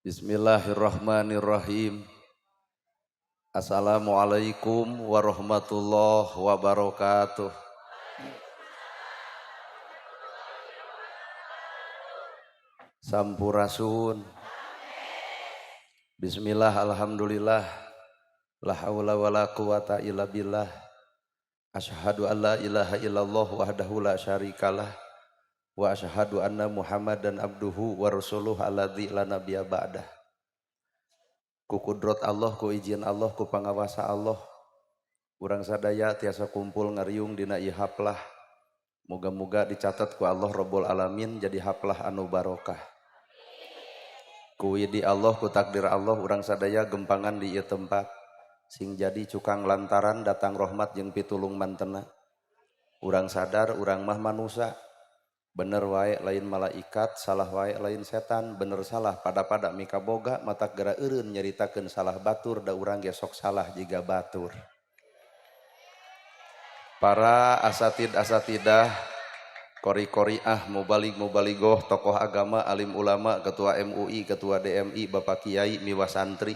Bismillahirrahmanirrahim. Assalamualaikum warahmatullahi wabarakatuh. Sampurasun. Bismillah, alhamdulillah. La haula wala quwata illa billah. Asyhadu an la ilaha illallah wahdahu la syarikalah wa asyhadu anna Muhammadan abduhu wa rasuluh alladzi la nabiyya ba'dah. Ku kudrat Allah, ku izin Allah, ku pangawasa Allah, urang sadaya tiasa kumpul ngariung dina ieu haplah. Moga-moga dicatat ku Allah Rabbul Alamin jadi haplah anu barokah. Ku widi Allah, ku takdir Allah, urang sadaya gempangan di ieu tempat sing jadi cukang lantaran datang rahmat jeung pitulung mantena. Urang sadar urang mah manusa, bener wae lain malaikat, salah wae lain setan, bener salah pada-pada mikaboga matak gera eureun nyaritakeun salah batur da urang ge sok salah jiga batur. Para asatid asatidah, kori-koriah, mubalig mubaligoh, tokoh agama, alim ulama, ketua MUI, ketua DMI, bapak kiai, miwa santri,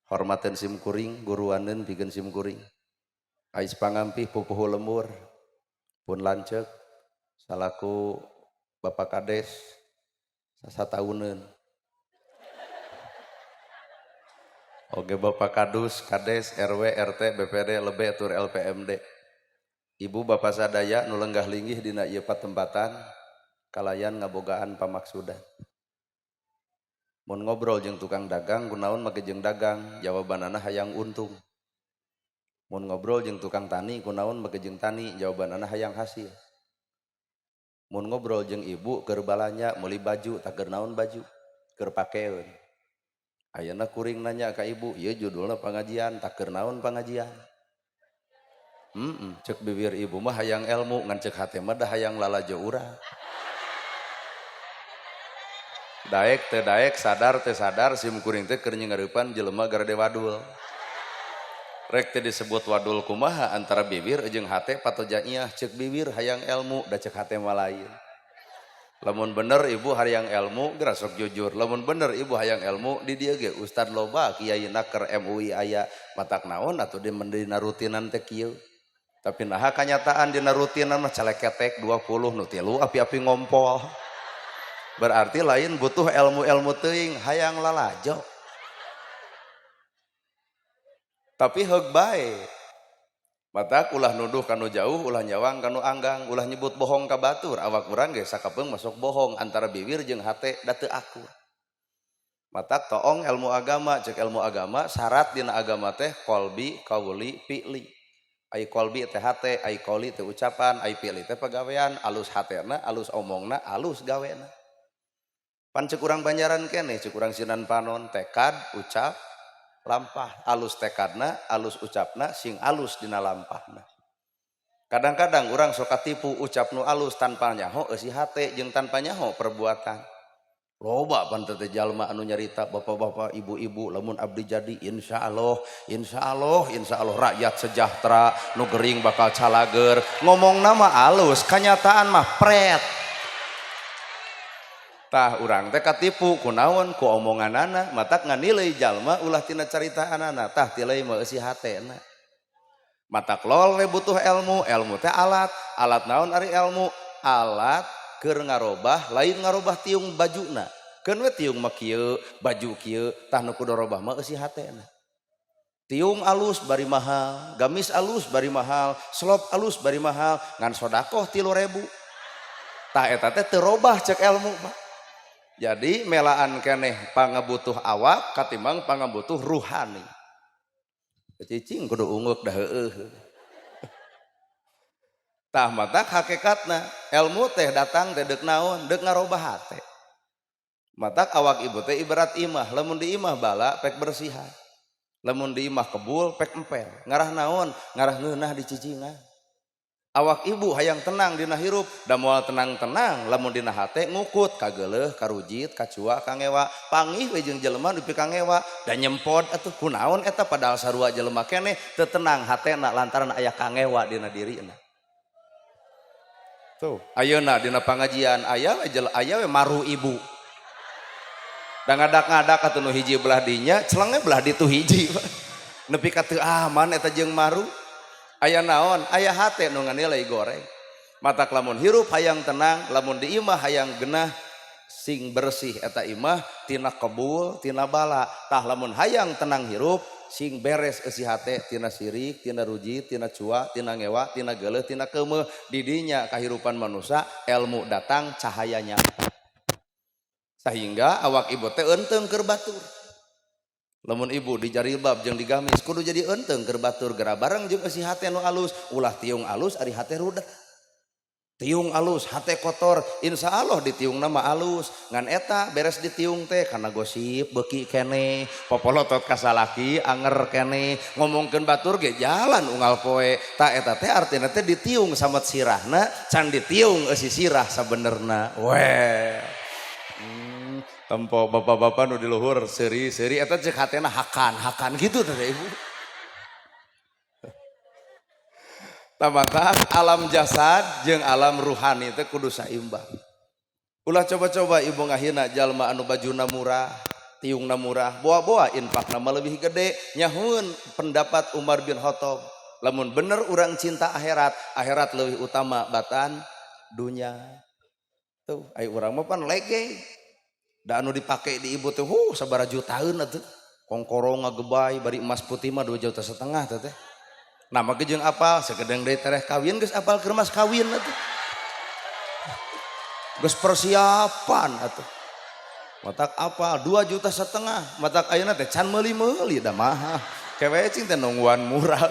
hormaten sim kuring, guruaneun pikeun sim kuring. Ais pangampih pupuhu lembur pun lanceuk salaku Bapak Kades sasatauneun. Oge Bapak Kadus, Kades, RW, RT, BPD, lebe tur LPMD. Ibu bapak sadaya nu lenggah linggih dina ieu patempatan kalayan ngabogaan pamaksudan. Mun ngobrol jeung tukang dagang kunaon make jeung dagang, jawabanana hayang untung. Mun ngobrol jeung tukang tani kunaon make jeung tani, jawabanana hayang hasil. Mun ngobrol jeung ibu keur balanja meuli baju, tak keur naon baju, keur pakeun. Ayeuna kuring nanya ka ibu, ieu judulna pangajian, tak keur naon pangajian? Cek bibir ibu mah hayang ilmu, ngan cek hate mah da hayang lalajo urang. Daek teu daek, sadar teu sadar, sim kuring teh keur nyeurepan jelema garede wadul. Rek teu disebut wadul kumaha antara bibir jeung hate patoja iah, cek bibir hayang ilmu, da cek hate mah lain. Lamun bener ibu hayang ilmu, geura sok jujur. Lamun bener ibu hayang ilmu, di dieu ge ustad loba, kiai naker MUI aya, matak naon atuh di mendina rutinan teh kieu. Tapi naha kanyataan dina rutinan mah caleketek 20 nu 3 api-api ngompol. Berarti lain butuh ilmu-ilmu teuing, hayang lalajo. Tapi heug bae. Matak ulah nuduh kanu jauh, ulah nyawang kanu anggang, ulah nyebut bohong ka batur. Awak urang ge sakapeung masuk bohong antara bibir jeung hate da teu akur. Matak toong ilmu agama, cek ilmu agama syarat dina agama teh qalbi, qauli, fi'li. Ai qalbi teh hate, ai qauli teh ucapan, ai fi'li teh pagawean, alus hatena, alus omongna, alus gawena. Pan cek urang Banjaran keneh, cek urang Sinan Panon, tekad, ucap, lampah, alus tekadna, alus ucapna, sing alus dina lampahna. Kadang-kadang urang sok katipu ucap nu alus tanpa nyaho eusi hate jeung tanpa nyaho perbuatan. Loba pan teh jalma anu nyarita bapak-bapak, ibu-ibu, lamun abdi jadi insyaallah, insyaallah, insyaallah rakyat sejahtera, nu gering bakal calager. Ngomongna mah alus, kanyataan mah pret. Tah urang teh katipu kunaon ku omonganana, matak nganilai jalma ulah tina caritaanana, tah tilai mah eusi hatena. Matak lol we butuh ilmu, ilmu teh alat, alat naon ari ilmu? Alat keur ngarobah, lain ngarobah tiung bajuna. Keun we tiung mah kieu, baju kieu, tah nu kudu robah mah eusi hatena. Tiung alus bari mahal, gamis alus bari mahal, slop alus bari mahal, ngan sodakoh 3.000. Tah eta teh teu robah cek ilmu mah. Jadi melaan keneh pangabutuh awak katimbang pangabutuh ruhani. Cicing kudu ungeuk dah heueuh. Tah matak hakikatna ilmu teh datang teh deuk naon? Deuk ngarobah hate. Matak awak ibu teh ibarat imah, lamun di imah bala pek bersihan. Lamun di imah kebul pek empel. Ngarah naon? Ngarah ngeunah di cicingan. Awak ibu hayang tenang dina hirup, da moal tenang-tenang lamun dina hate ngukut kageuleuh, karujit, kacua, kangewa. Pangih we jeung jelema nepi ka ngewa da nyempod atuh kunaon eta padahal sarua jelema keneh teu tenang hatena lantaran aya kangewa dina dirina. Tuh, ayeuna dina pangajian aya we aya we maru ibu. Da ngadak-ngadak atuh nu hiji belah dinya, celengnya belah ditu hiji. Nepi ka teu aman eta jeung maru. Aya naon? Aya hate nu nganilai goreng. Matak lamun hirup hayang tenang, lamun di imah hayang genah, sing bersih eta imah tina kebul, tina bala. Tah lamun hayang tenang hirup, sing beres eusi hate tina sirik, tina rujit, tina cua, tina ngewa, tina geuleuh, tina keumeuh. Didinya kahirupan manusia, ilmu datang cahayanya. Sehingga awak ibu teh eunteng keur batur. Lamun ibu di jarilbab jeung di gamis kudu jadi eunteng keur batur geura bareng jeung eusi hate nu alus, ulah tiung alus ari hate rudet. Tiung alus hate kotor, insya Allah ditiung nama alus, ngan eta beres ditiung teh karena gosip beuki keneh, popolotot ka salaki anger keneh, ngomongkeun batur ge jalan unggal poe. Ta eta teh artina teh ditiung samet sirahna, can ditiung eusi sirah sabenerna. Weh. Tempo bapak-bapak nu di luhur seuri-seuri eta cek hatena hakan, hakan gitu teh ibu. Tamatan alam jasad jeung alam ruhani teh kudu saimbang. Ulah coba-coba ibu ngahina jalma anu bajuna murah, tiungna murah, boa-boa infakna mah leuwih gede. Nyahueun pendapat Umar bin Khattab, lamun bener urang cinta akhirat, akhirat leuwih utama batan dunya. Tuh, ai urang mah pan lege. Da anu dipake di ibu teh sabaraha jutaeun atuh. Kongkorong ngagebay bari emas putih mah 2,5 juta teh teh. Nah make jeung apal sakedeng deui tereh kawin geus apal keur mas kawin atuh. Geus persiapan atuh. Matak apal 2,5 juta, matak ayeuna teh can meuli-meuli da mahal. Kewe cing teh nungguan murah.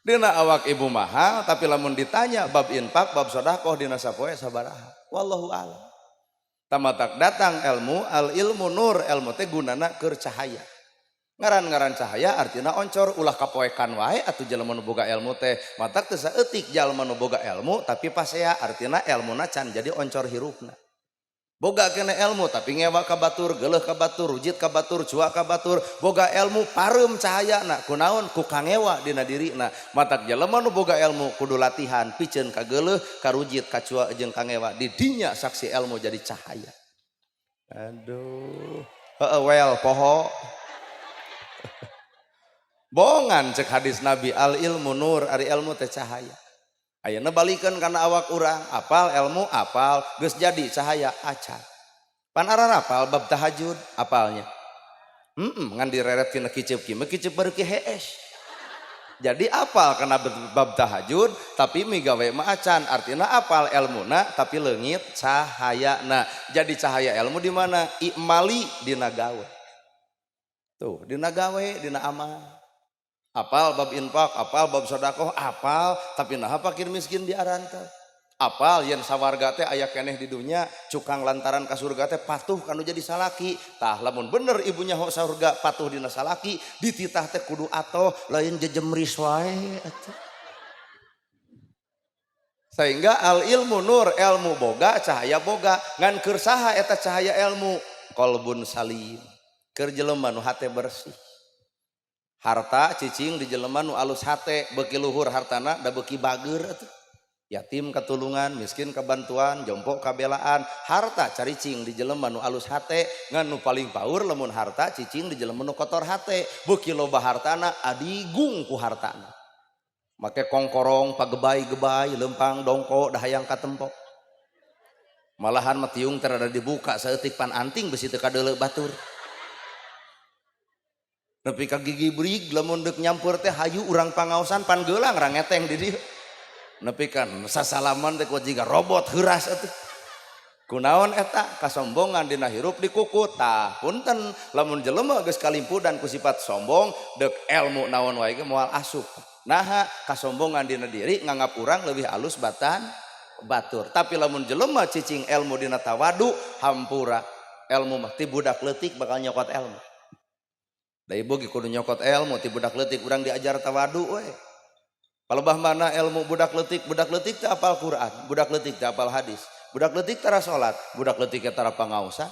Dina awak ibu mahal tapi lamun ditanya bab infak, bab sedekah dina sapoe sabaraha. Wallahu a'lam. Tamatak datang ilmu, al ilmu nur, ilmu teh gunana keur cahaya. Ngaran-ngaran cahaya artinya oncor, ulah kapoekan wae atuh jelema nu boga ilmu teh. Matak teu saeutik jalma nu boga ilmu tapi pasea artinya ilmuna can jadi oncor hirupna. Boga kene ilmu tapi ngewa ka batur, geuleuh ka batur, rujit ka batur, cua ka batur, boga ilmu pareum cahayana kunaon ku kangewa dina dirina. Matak jelema nu boga ilmu kudu latihan piceun ka geuleuh, ka rujit, ka cua jeung kangewa. Di dinya saksi ilmu jadi cahaya. Aduh, heeh well poho. Bongan cek hadis Nabi al ilmu nur, ari ilmu teh cahaya. Ayeuna balikeun kana awak urang, apal ilmu apal, geus jadi cahaya acan. Pan ararapal bab tahajud apalnya. Ngan direret tina kiceup kieu mah kiceup beuki hees. Jadi apal kana bab tahajud tapi migawe mah acan, artina apal ilmuna tapi leungit cahayana. Jadi cahaya ilmu di mana? I'mali dina gawe. Tuh, dina gawe, dina amal. Apal bab infak, apal bab sedekah, apal tapi naha fakir miskin di aranta. Apal yen sawarga teh aya keneh di dunya, cukang lantaran ka surga teh patuh kanu jadi salaki. Tah lamun bener ibunya ho saurga patuh dina salaki, dititah teh kudu atoh lain jejemris wae atuh. Sehingga al ilmu nur, ilmu boga, cahaya boga, ngan keur saha eta cahaya ilmu? Qalbun salim. Keur jelema nu hate bersih. Harta cicing di jelema nu alus hate, beuki luhur hartana da beuki bager atuh. Yatim katulungan, miskin kabantuan, jompo kabelaan, harta caricing di jelema nu alus hate, ngan nu paling paur lamun harta cicing di jelema nu kotor hate, beuki loba hartana adigung ku hartana. Make kongkorong pagebay-gebay, lempang dongko da hayang katempo. Malahan mah tiung teh rada dibuka saeutik pan anting besi teu kadeuleu batur. Nepi ka gigi brig lamun deuk nyampeur teh hayu urang pangaosan pan geulang rangeteng di dieu. Nepi kan sasalaman teh kuat jiga robot heuras atuh. Kunaon eta kasombongan dina hirup dikukut. Tah punten lamun jelema geus kalimpudan ku sifat sombong deuk ilmu naon wae ge moal asup. Naha kasombongan dina diri nganggap urang leuwih alus batan batur. Tapi lamun jelema cicing ilmu dina tawadu hampura ilmu mah ti budak leutik bakal nyokot ilmu. Da ibu ge kudu nyokot ilmu ti budak leutik urang diajar tawadu we. Palebah mana ilmu budak leutik teh apal Quran, budak leutik teh apal hadis, budak leutik tara salat, budak leutik teh tara pangaosan.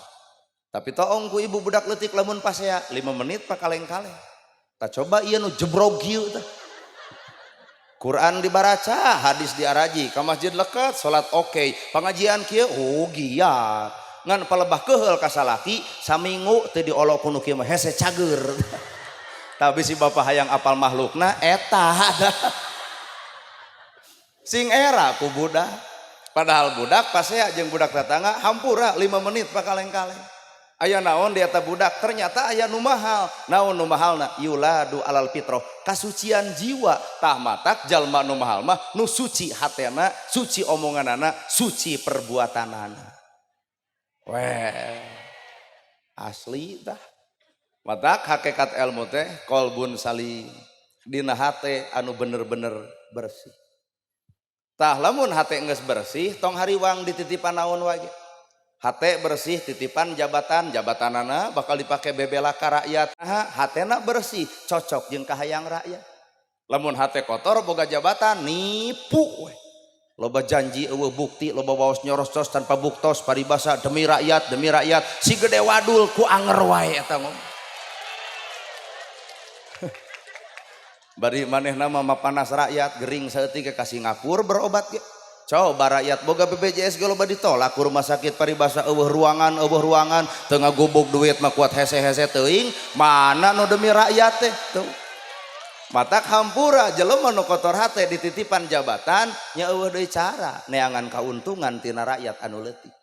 Tapi toong ku ibu budak leutik lamun pasea 5 menit pakaleng-kaleng. Tah coba ieu nu jebrog kieu teh. Quran dibaraca, hadis diaraji, ka masjid leket, salat oke, pengajian kieu oh giat. Ngan palebah keheul ka salaki saminggu teu diolok ku nu kieu mah hese cager. Tapi si bapak hayang apal makhlukna eta. Sing era ku budak. Padahal budak pasea jeung budak tetangga hampura 5 menit pakaleng-kaleng. Aya naon di eta budak, ternyata aya nu mahal. Naon nu mahalna? Yuladu alal fitrah, kasucian jiwa. Tah matak jalma nu mahal mah nu suci hatena, suci omonganana, suci perbuatanana. Weh, asli tah. Matak hakikat ilmu teh kolbun salim, dina hate anu bener-bener bersih. Tah lamun hate geus bersih, tong hariwang dititipan naon wae. Hate bersih titipan jabatan, jabatanana bakal dipake bebela ka rakyat. Aha, hatena bersih, cocok jeung kahayang rakyat. Lamun hate kotor boga jabatan nipu we. Loba janji eueuh bukti, loba waos nyorostos tanpa buktos, paribasa demi rakyat, si gede wadul ku anger wae eta ngomong. Bari manehna mah mapanas rakyat, gering saeutik ka Singapura berobat ge. Coba rakyat boga BPJS ge loba ditolak ku rumah sakit paribasa eueuh ruangan, teu ngagubug duit mah kuat hese-hese teuing, mana nu demi rakyat teh tuh. Matak hampura jelema nu kotor hate dititipan jabatan nya eueuh deui cara neangan kauntungan tina rakyat anu leutik.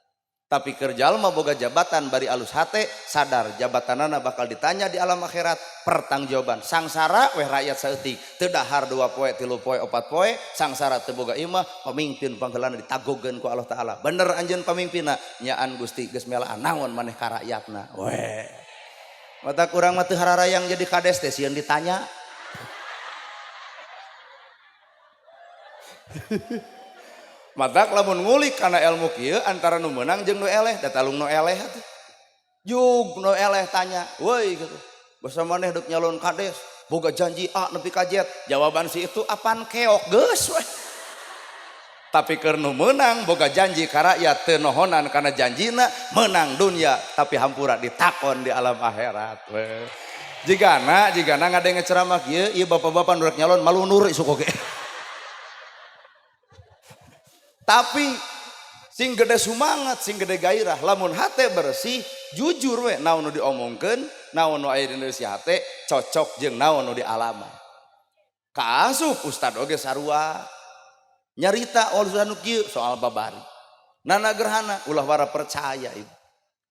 Tapi keur jalma boga jabatan bari alus hate sadar jabatanana bakal ditanya di alam akhirat pertanggungjawaban sangsara weh rakyat saeutik teu dahar 2 poe 3 poe 4 poe sangsara teu boga imah pamimpin panggeulana ditagogeun ku Allah Taala bener anjeun pamimpinna nyaan Gusti geus melaan naon maneh ka rakyatna weh mata kurang mah teu hararayang jadi kades teh sieun ditanya. Matak lamun ngulik kana ilmu kieu antara nu meunang jeung nu eleh, da talung nu eleh atuh. Jug nu eleh tanya, "Woi," gitu. "Basa maneh deuk nyalon kades, boga janji A nepi ka Z." Jawaban si itu apaan keok geus we. Tapi keur nu meunang boga janji ka rakyat teu nohonan kana janjina, meunang dunya tapi hampura ditakon di alam akhirat we. Jigana ngadenge ceramah kieu, ieu bapak-bapak nu rek nyalon malunur isuk oge. Tapi sing gede sumangat, sing gede gairah, lamun hate bersih, jujur we naon nu diomongkeun, naon nu aya dina si hate cocok jeung naon nu dialaman. Kaasup ustad oge sarua. Nyarita urusan nu kieu soal babari. Nana gerhana ulah wara percaya ibu.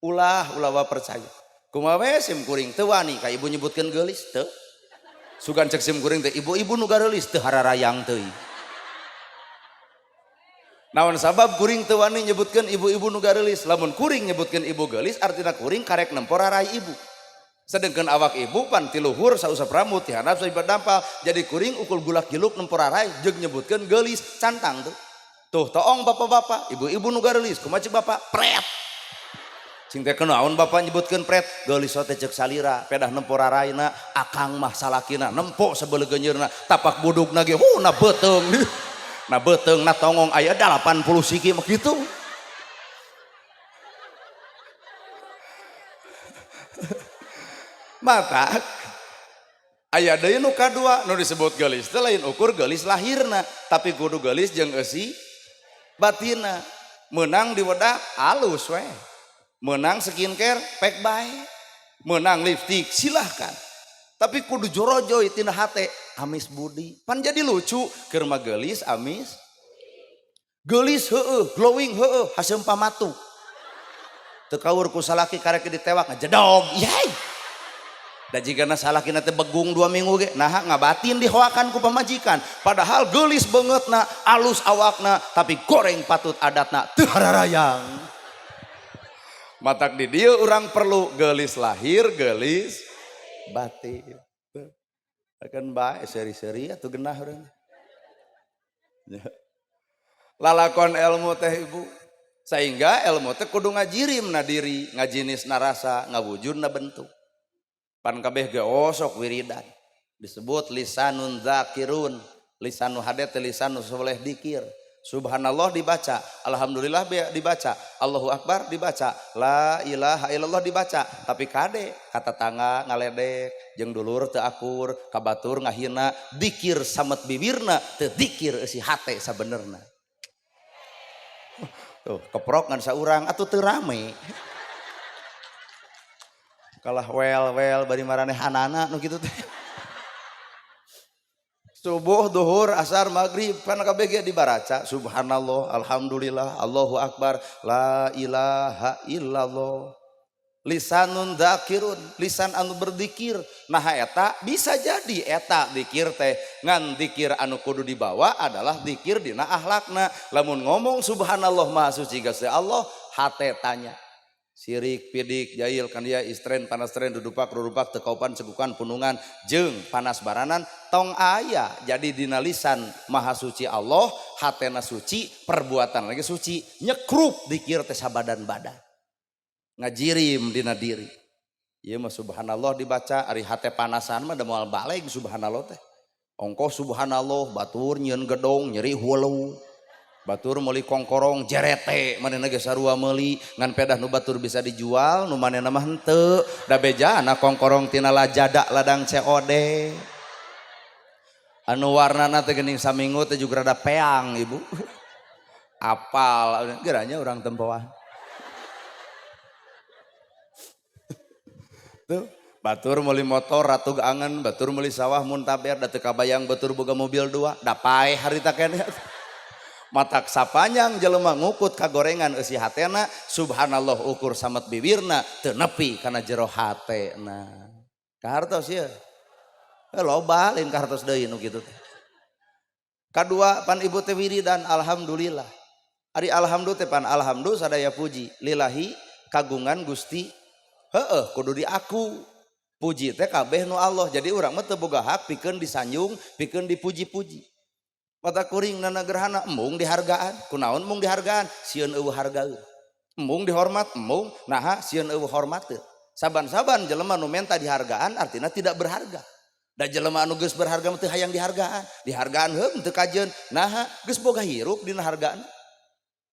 Ulah wara percaya. Kumaha we sim kuring teu wani ka ibu nyebutkeun geulis teu. Sugan cek sim kuring teh ibu-ibu nu gareulis teu hararayang teuing. Naon sabab kuring teu wani nyebutkeun ibu-ibu nu gareulis, lamun kuring nyebutkeun ibu geulis artina kuring karek nempo rarai ibu. Sedengkeun awak ibu pan ti luhur sausap rambut ti handap saipeuh dampal, jadi kuring ukul gulak giluk nempo rarai jeung nyebutkeun geulis cantang tuh. Tuh toong bapak-bapak, ibu-ibu nu gareulis, kumaha ceuk bapak? Pret. Cing teh kunaon bapak nyebutkeun pret? Geulis teh ceuk salira, pedah nempo raraina, akang mah salakina nempo sabeulegeunyeurna, tapak budugna ge na beuteung. Nah beteng, nah tongong aya 80 siki mah kitu. Maka aya deui nu kadua nu disebut geulis teh lain ukur geulis lahirna, tapi kudu geulis jeung eusi batinna. Meunang diwedak alus we. Meunang skincare pek bae. Meunang lipstick silahkan. Tapi kudu jorojoy tina hate amis budi. Pan jadi lucu keur mah geulis amis. Geulis heueuh, glowing heueuh, haseum pamatu. Teu kaur ku salaki karek ditewak ngajedog. Yey. Da jigana salakina teh begung 2 minggu ge, naha ngabatin dihoakan ku pamajikan. Padahal geulis beungeutna, alus awakna, tapi goreng patut adatna teu hararayang. Matak di dieu urang perlu geulis lahir, geulis batin. Akan bae seri-seri atuh genah urang. Lalakon ilmu teh ibu. Sehingga ilmu teh kudu ngajirim na diri, ngajinis na rasa, ngawujud na bentuk. Pan kabeh ge osok wiridan. Disebut lisanun zakirun, lisanu hadet lisanu soleh dikir. Subhanallah dibaca, alhamdulillah dibaca, Allahu akbar dibaca, la ilaha illallah dibaca, tapi kade kata tangga ngaledek, jeung dulur teu akur, ka batur ngahina, dikir samet bibirna, teu dikir eusi hate sabenerna. Tuh, keprok ngan saurang atuh teu rame. Kalah wel-wel bari maranehanana nu kitu teh. Subuh, duhur, asar, maghrib kan kabeh ge dibaraca subhanallah, alhamdulillah, Allahu akbar, la ilaha illallah. Lisanun dzakirun, lisan anu berzikir. Nah eta bisa jadi eta zikir teh ngan zikir anu kudu dibawa adalah zikir dina akhlakna. Lamun ngomong subhanallah maha suci Gusti Allah, hate tanya. Sirik, pidik, jail, kan dia istren, panas tren, dudupak, rurupak, tekaupan, cegukan, punungan, jeung panas baranan, tong aya. Jadi dina lisan maha suci Allah, hatena suci, perbuatan lagi suci, nyekrup dikir teh sabadan-badan. Ngajirim dina diri. Ieu mah subhanallah dibaca, ari hate panasan mah da moal baleg subhanallah teh. Ongkoh subhanallah, batur nyieun gedong, nyeri hulu. Batur meuli kongkorong jerete manehna ge sarua meuli ngan pedah nu batur bisa dijual nu manehna mah henteu da bejana kongkorong tina lajada ladang COD anu warnana teh geuning saminggu teh juga rada peang ibu apal geranya urang tempoan tuh batur meuli motor ratug angen batur meuli sawah muntaber da teu kabayang batur boga mobil dua da paeh harita keneh. Matak sapanjang jelema ngukut kagorengan eusi hatena subhanallah ukur samet bibirna teu nepi kana jero hatena. Kahartos ieu. Loba lain kahartos deui nu kitu teh. Kadua pan ibu teh wiridan alhamdulillah. Ari alhamdulillah teh pan alhamdulillah sadaya puji lillahi kagungan Gusti. Heueuh kudu diaku. Puji teh kabeh nu Allah. Jadi urang mah teu boga hak pikeun disanjung, pikeun dipuji-puji. Mata kuring nana gerhana embung dihargaan, kunaon embung dihargaan, sieun eueuh hargaeun. Embung dihormat, embung naha sieun eueuh hormateun. Saban-saban jelema nu menta dihargaan artinya tidak berharga. Da jelema anu geus berharga mah teu hayang dihargaan, dihargaan heuh teu kajeun, naha geus boga hirup dina hargaan.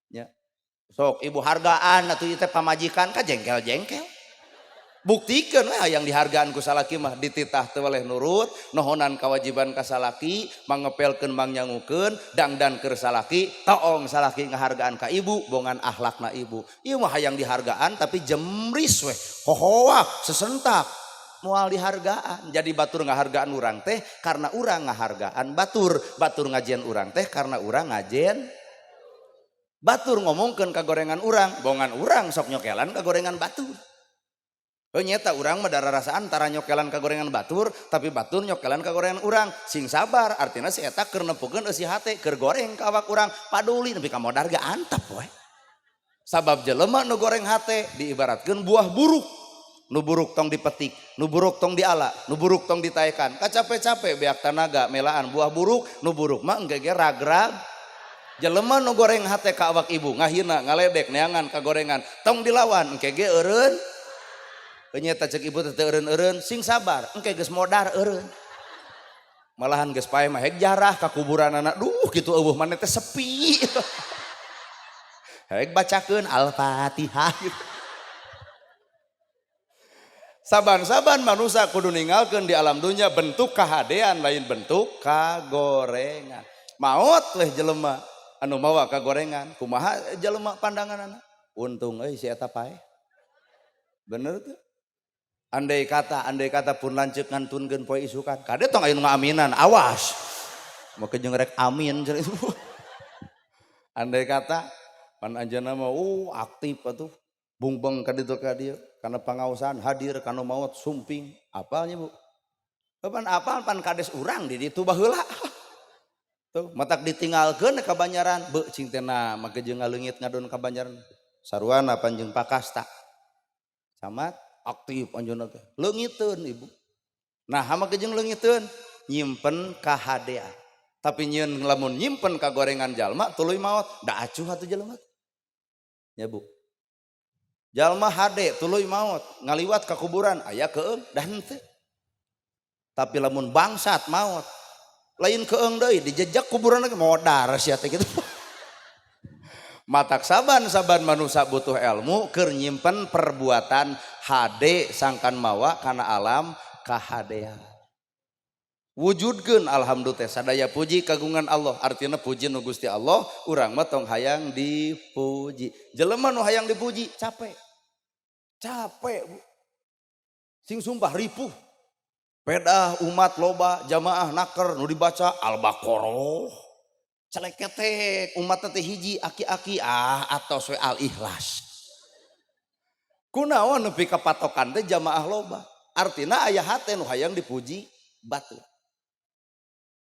Nya. Sok ibu hargaan atuh ieu teh pamajikan ka jengkel-jengkel. Buktikan lah yang dihargaan ku salaki mah dititah teu weleh nurut, nohonan kewajiban ka salaki, mangepelkeun mangnyangukeun, dangdan keur salaki, toong salaki ngahargaan ka ibu, bongan akhlakna ibu. Ieu mah hayang dihargaan tapi jemris weh, hohoak, sesentak, moal dihargaan. Jadi batur ngahargaan urang teh karena urang ngahargaan batur, batur ngajen urang teh karena urang ngajen. Batur ngomongkeun kagorengan urang, bongan urang sok nyokelan kagorengan batur. Nyeta urang mah dararasaan tara nyokelan kagorengan batur, tapi batur nyokelan kagorengan urang. Sing sabar, artinya si eta keur nempukeun eusi hate, keur goreng ka awak urang, paduli nepi ka modar ge antep we. Sabab jelema nu goreng hate diibaratkeun buah buruk. Nu buruk tong dipetik, nu buruk tong diala, nu buruk tong ditaekan. Kacape-cape beak tanaga melaan buah buruk, nu buruk mah engke ge ragrag. Jelema nu goreng hate ka awak ibu, ngahina, ngaledek, neangan kagorengan, tong dilawan engke ge eureun. Nyeta cek ibu teh eureun-eureun, sing sabar, engke geus modar eureun. Malahan geus paeh mah hek jarah ka kuburanana, duh kitu eueuh maneh teh sepi. Hek bacakeun Al-Fatihah gitu. Saban-saban manusia kudu ninggalkeun di alam dunya bentuk kahadean lain bentuk kagorengan. Maot weh jelema anu mawa kagorengan, kumaha jelema pandanganana? Untung euy si eta paeh. Bener tuh. Andai kata pun lanceuk ngantunkeun poe isukan. Kade tong aya nu ngaminan, awas. Make jeung rek amin cenah itu. Andai kata pan anjeunna mah aktif atuh. Bungbeng ka ditu ka dieu, kana pangaosan hadir kana maot sumping. Apalnya Bu? Pan apal pan kades urang di ditu baheula. Tuh, matak ditinggalkeun ka Banjaran, beuh cing teh na make jeung ngaleungit ngadon ka Banjaran. Saruana panjeung pakasta. Camat aktif anjeunna teh. Leungiteun ibu. Nah, make jeung leungiteun nyimpen kahadean. Tapi nyieun lamun nyimpen kagorengan jalma tuluy maot, da acuh atuh jelema. Ya Bu. Jalma hade tuluy maot, ngaliwat ka kuburan aya keung dah henteu. Tapi lamun bangsat maot, lain keung deui dijejak kuburan lagi modar sia teh kitu. Matak saban-saban manusia butuh ilmu keur nyimpen perbuatan hade sangkan mawa kana alam kahadean. Wujudkeun alhamdulillah teh sadaya puji kagungan Allah, artinya puji nu Gusti Allah, urang mah tong hayang dipuji. Jelema nu hayang dipuji capek. Capek, Bu. Sing sumpah ripuh. Pedah umat loba, jamaah naker nu dibaca Al-Baqarah. Celeketek umat teh hiji aki-aki ah atos we Al-Ikhlas. Kunaon nepi ka patokan teh jamaah loba. Artina aya hate nu hayang dipuji batur.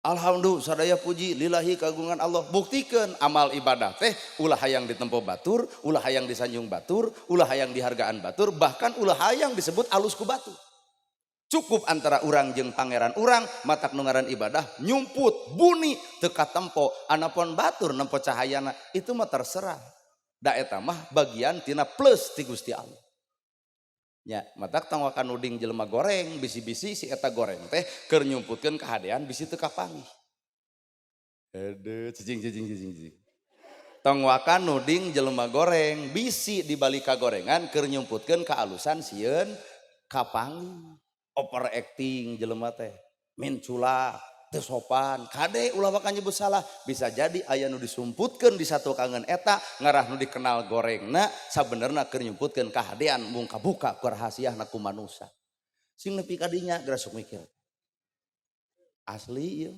Alhamdulillah sadaya puji lillahi kagungan Allah. Buktikan amal ibadah teh ulah hayang ditempo batur, ulah hayang disanjung batur, ulah hayang dihargaan batur, bahkan ulah hayang disebut alus ku batur. Cukup antara urang jeung pangeran urang, matak nu ngaran ibadah nyumput buni teu katempo, anapon batur nempo cahayana itu mah terserah. Da eta mah bagian tina plus ti Gusti Allah. Ya, matak tong waka nuding jelema goreng, bisi-bisi si eta goreng teh keur nyumputkeun kahadean bisi teu kapanggih. Aduh, cicing cicing cicing cicing. Tong waka nuding jelema goreng, bisi di balik kagorengan keur nyumputkeun kaalusan sieun kapanggih. Overacting jelema teh, minculak, teu sopan, kade ulah waka nyebut salah, bisa jadi aya nu disumputkeun di satu kangen eta ngarah nu dikenal gorengna sabenerna keur nyumputkeun kahadean mung kabuka ku rahasiahna ku manusa. Sing nepi ka dinya geura sok mikir. Asli ieu.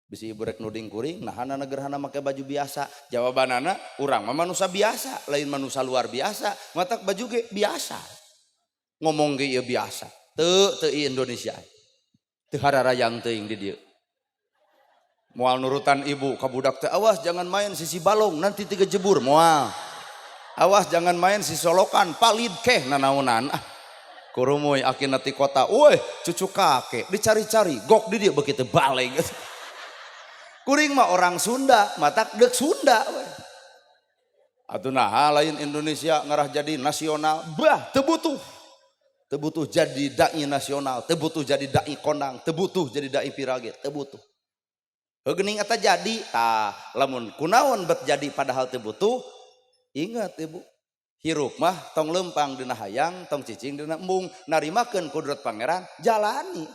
Bisi ibu rek nuding kuring, nahana gerhana make baju biasa. Jawabanana urang mah manusa biasa, lain manusa luar biasa, matak baju ge biasa. Ngomong ge ieu biasa. Teu teu Indonesia. Teu hararayang teuing di dieu. Moal nurutan ibu ka budak teh, awas jangan main sisi balong nanti tiga jebur, moal. Awas jangan main si solokan, palid keh nanaonan. Ah, kurumuy akina ti kota, woi cucu kakek dicari-cari, gok di dia begitu balik. Kuring mah orang Sunda, matak deuk Sunda we. Atuh nah lain Indonesia ngarah jadi nasional, bah teu butuh. Teu butuh jadi dai nasional, teu butuh jadi dai kondang, teu butuh jadi dai viral ge, teu butuh. Heuh geuning eta jadi, tah lamun kunaon bet jadi padahal teu butuh, ingat Ibu, hirup mah tong lempang dina hayang, tong cicing dina embung, narimakeun kudrat pangeran, jalani.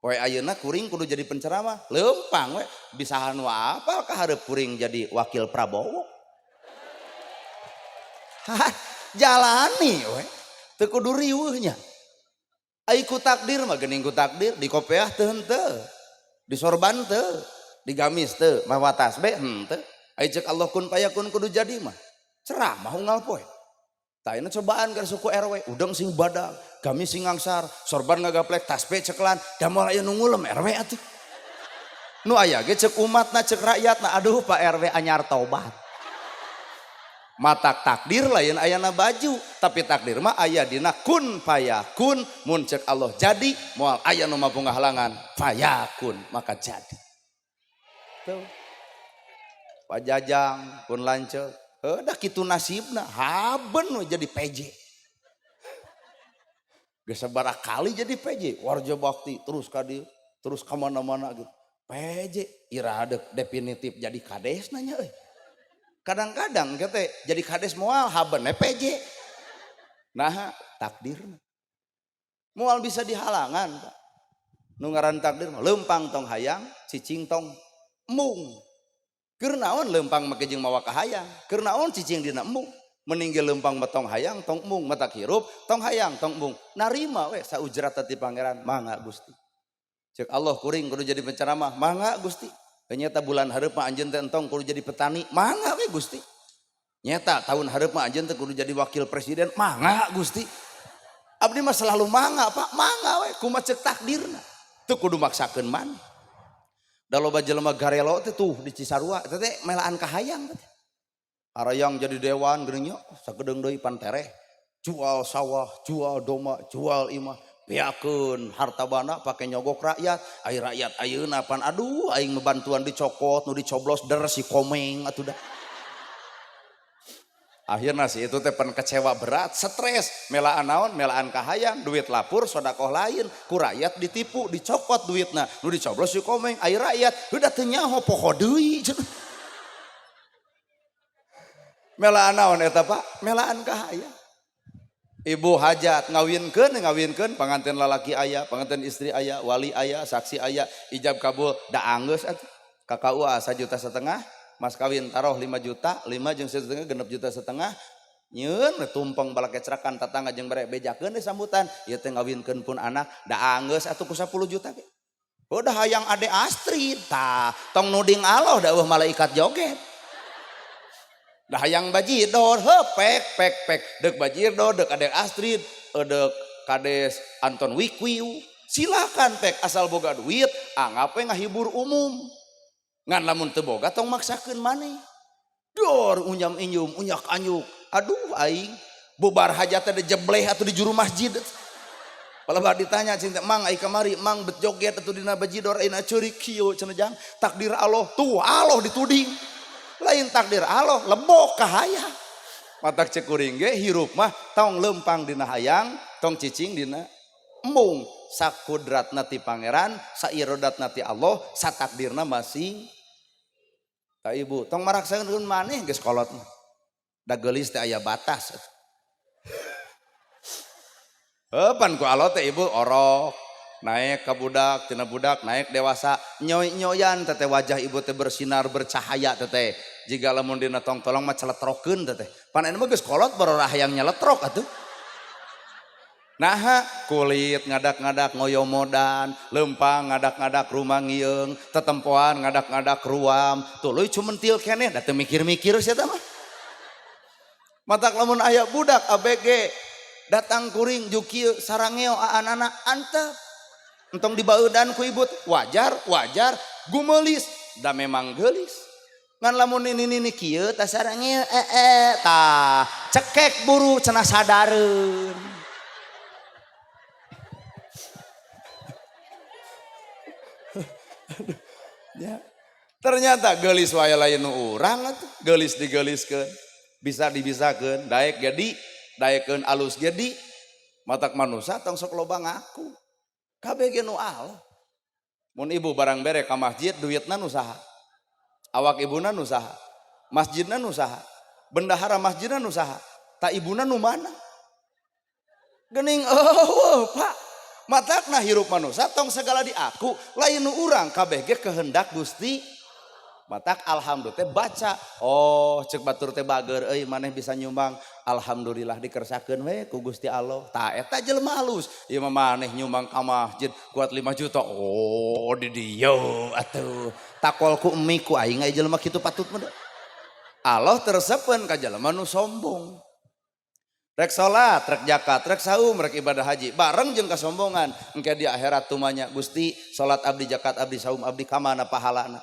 Poe ayeuna kuring kudu jadi penceramah, lempang we, bisa anu apa kahareup kuring jadi wakil Prabowo. Hah, jalani we, teu kudu riweuhnya. Ai ku takdir mah geuning ku takdir, di kopeah teu henteu, di sorban teu, di gamis teu, mawa tasbih henteu. Ai ceuk Allah kun payakun kudu jadi mah. Ceramah unggal poe. Tah ayeuna cobaan ka suku RW, udeng sing badag, gamis sing ngangsar, sorban ngagaplek, tasbih cekelan, da moal aya nu ngulem RW atuh. Nu aya ge ceuk umatna, ceuk rakyatna, aduh Pak RW anyar tobat. Matak takdir lain ayana baju, tapi takdir mah aya dina kun payakun, mun ceuk Allah jadi, moal aya nu mampu ngahalangan, fayakun, maka jadi. Tuh. Pak Jajang pun lanceuk, heuh dah kitu nasibna, haben we jadi PJ. Geus sabaraha kali jadi PJ, warja bakti terus ka dieu, terus ka mana-mana gitu. PJ iraha deuk definitif jadi kades nanya euy. Kadang-kadang kita jadi kades moal haben we PJ. Nah, takdirna. Moal bisa dihalangan, Pak. Nu ngaran takdir mah lempang tong hayang, cicing tong embung. Keur naon lempang make jeung mawa kahayang? Keur naon cicing dina embung? Meninggal lempang mah tong hayang tong embung, matak hirup tong hayang tong embung. Narima we saujrat ti pangeran, mangga Gusti. Ceuk Allah kuring kudu jadi penceramah, mangga Gusti. Ternyata bulan hareup mah anjeun teh entong kudu jadi petani, mangga we Gusti. Nyata tahun hareup mah anjeun teh kudu jadi wakil presiden, mangga Gusti. Abdi mah selalu mangga Pak, mangga we kumaha ceuk takdirna. Teu kudu maksakeun maneh. Da loba jelema garelo teh tuh di Cisarua teh teh melaan kahayang teh. Arayang jadi dewan geuning nya sakedeung deui pantereh. Jual sawah, jual domba, jual imah, beakeun harta banda pake nyogok rakyat. Ai rakyat ayeuna pan aduh aing mah bantuan dicokot nu dicoblos der si Komeng atuh dah. Akhirna si itu teh pan kecewa berat, stres, melaan naon, melaan kahayang, duit lapur, sodakoh lain, ku rakyat ditipu, dicokot duitna, nu dicoblos si Komeng, ai rakyat udah teu nyaho poho deui. Melaan naon eta Pak? Melaan kahayang. Ibu hajat ngawinkeun ngawinkeun panganten lalaki aya, panganten istri aya, wali aya, saksi aya, ijab kabul da anggeus atuh. Ka KUA 1,5 juta, mas kawin taruh 5 juta, 5 jeung 1,5 6,5 juta. Nyeun tumpeng balakecrakan tatangga jeung bare bejakeun di sambutan, ieu teh ngawinkeun pun anak da anggeus atuh ku 10 juta ge. Udah hayang Ade Astrid tah, tong nuding Allah da eueuh malaikat joget. Dah hayang bajidor, he pek pek pek, deuk bajidor, deuk Ade Astrid, deuk Kades Anton Wikwiu, silakan pek asal boga duit, anggap we ngahibur umum. Ngan lamun teu boga tong maksakeun maneh. Dor unyam inyum, unyak anyuk. Aduh aing, bubar hajat teh dijebleh atuh di juru masjid. Palebah ditanya cinta mang ai kamari mang bet joget atuh dina bajidor ayeuna ceurik kieu cenah jang. Takdir Allah tuh Allah dituding. Lain takdir Allah lebok kahayang. Matak cek kuring ge hirup mah tong lempang dina hayang, tong cicing dina embung. Sakudratna ti pangeran, sairodatna ti Allah, satakdirna masing. Ta ibu, tong maraksakeun maneh geus kolot mah. Da geulis teh aya batas. Heuh pan ku Allah teh ibu orok naik ka budak, tina budak naik dewasa, nyoy-nyoyan teteh wajah ibu teh bersinar bercahaya teteh. Jika lamun dina tong tolong mah celetrokeun teteh. Pan anu mah geus kolot barorah hayang nyeletrok atuh. Naha kulit ngadak-ngadak ngoyomodan, lempang ngadak-ngadak rumangieung, tetempoan ngadak-ngadak ruam, tuluy cumentil keneh da teu mikir-mikir sia mah. Matak lamun aya budak ABG datang kuring jukieu sarangeo aanana antep. Entong dibaudan ku ibu wajar wajar gumelis da memang geulis. Ngan lamun ini nini kieu tah sarangeo tah cekek buru cenah sadareun. Ya. Ternyata geulis wae lain nu urang atuh, geulis digeuliskeun, bisa dibisakeun, daek jadi, daekeun alus jadi, matak manusa tong sok loba ngaku. Kabeh ge nu Allah. Mun ibu barang bere ka masjid duitna nu saha? Awak ibuna nu saha? Masjidna nu saha? Bendahara masjidna nu saha? Ta ibuna nu mana? Geuning eueuh Pak. Matakna hirup manusia tong segala diaku lain nu urang kabeh ge kehendak Gusti. Matak alhamdulillah teh baca oh cek batur teh bager euy maneh bisa nyumbang alhamdulillah dikersakeun we ku Gusti Allah. Tah eta jelema alus ieu mah maneh nyumbang ka masjid kuat 5 juta oh di dieu atuh takol ku emi ku aing aya jelema kitu patut mah. Allah tersepen ka jelema nu sombong. Rek salat, rek zakat, rek saum, rek ibadah haji, bareng jeung kasombongan. Engke di akhirat tumanya Gusti salat abdi, zakat abdi, saum abdi kamana pahalana?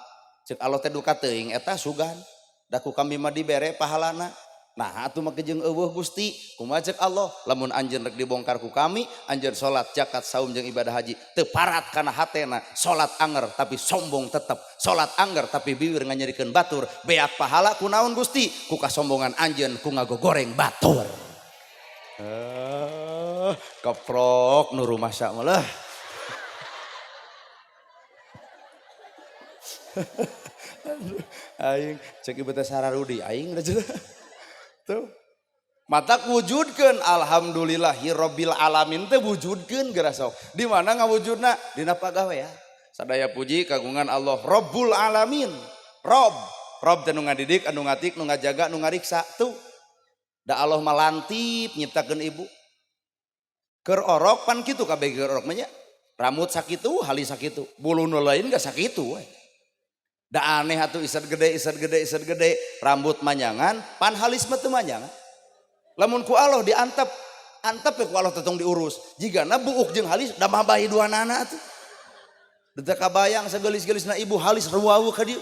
Cek Allah teh duka teuing eta sugan. Da ku kami mah dibere pahalana. Nah atuh mah jeung eueuh Gusti, kumaha cek Allah? Lamun anjeun rek dibongkar ku kami, anjeun salat, zakat, saum jeung ibadah haji teu parat kana hatena, salat anger tapi sombong tetep, salat anger tapi bibir nganyerikeun batur, beak pahala kunaon Gusti? Ku kasombongan anjeun ku ngagogoreng batur. Keprok nu rumasa mah lah. Aing cek ibu teh sararudi aing da tuh. Matak wujudkeun alhamdulillahirabbil alamin teh wujudkeun geura sok. Di mana ngawujudna? Dina pagawean. Sadaya puji kagungan Allah Rabbul Alamin. Rob, Rob teh nu ngadidik, anu ngatik, nu ngajaga, nu ngariksa tuh. Da Allah mah lantip nyiptakeun ibu. Keur orok pan kitu kabeh keur orok mah nya. Rambut sakitu, halis sakitu, bulu nu lain gak sakitu we. Da aneh atuh isad gede, isad gede, isad gede, rambut manyangan, pan halis mah teu manyangan. Lamun ku Allah diantep, antep we ku Allah teh tong diurus. Jigana buuk jeung halis da mah bae duanana atuh. Da teu kabayang sageulis-geulisna ibu halis ruwau ka dieu.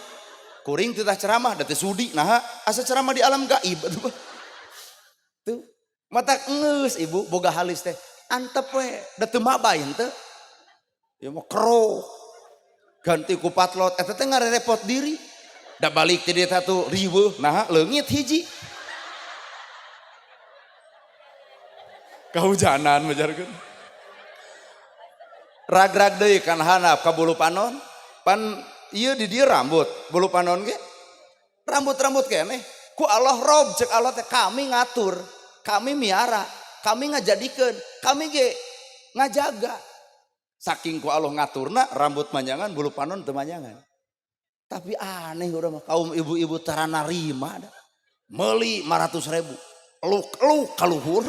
Kuring teu tah ceramah da teu sudi naha asa ceramah di alam gaib atuh. Tuh, matak geus ibu boga halis teh antep we da teu mabay henteu. Ieu mah kerok. Ganti ku patlot eta teh ngarerepot diri. Da balik ti dieu teh riweuh naha leungit hiji. Kahujanan majarkeun. Rag-rag deui kan handap ka bulu panon. Pan ieu di dieu rambut, bulu panon ge rambut-rambut keneh. Ku Allah Rob cek Allah teh kami ngatur, kami miara. Kami ngajadikeun, kami ge ngajaga. Saking ku Allah ngaturna rambut manjangan, bulu panon teu manjangan. Tapi aneh urang mah kaum ibu-ibu tara narima da. Meuli 500.000. Eluk-eluk kaluhur.